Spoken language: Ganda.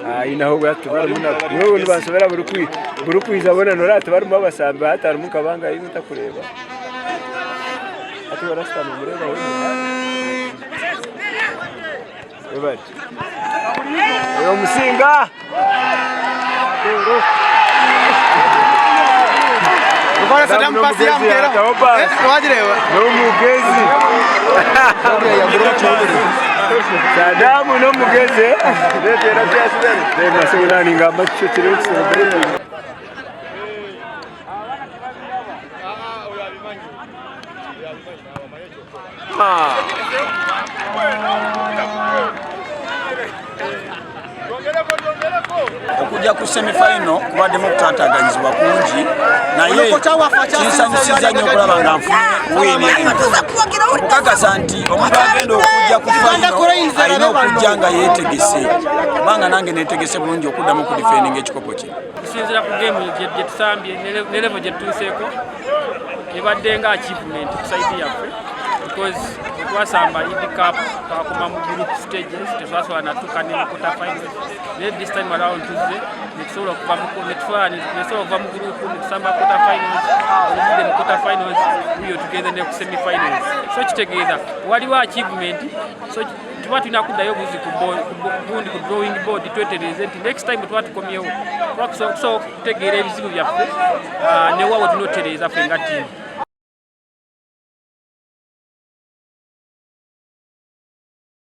Ayinaho bwati barimu nabo nibo nibansobera buri kwiza bona noraba tibarimu abasambi hati harimu nka bangahi ntakureeba hati barashutami omureeba webare omusinga. N'omugezi Sadamu n'omugezi. Okujja ku semifinal kubaddemu okutaataganyizibwa kungi, naye kinsanyusiza nnyo okulaba nga nfunye win eno, okukakasa nti omuntu agenda okujja ku final alina okujja nga yeetegese, kubanga nange neetegese bulungi okuddamu okudefendinga ekikopo kye. Okusinziira ku game gye tusambye ne level gye tutuuseeko, ebadde nga achievement ku side yaffe, because twasamba Eid Cup, twakoma mu group stages, tetwasobola natuuka ne mu quarter finals. Naye this time around tuzze netusobola okuva netusobola okuva mu group netusamba quarter finals. Oluvudde mu quarter finals, wiyo tugende ne ku semi finals, so kitegeeza waliwo achievement. So tuba tulina kuddayo buzi gundi ku drawing board, twetereeze nti next time tuba tukomyewo tuba tusobola okutegeera ebizibu byaffe, newawe tulina otereeza ffe nga ttiimu.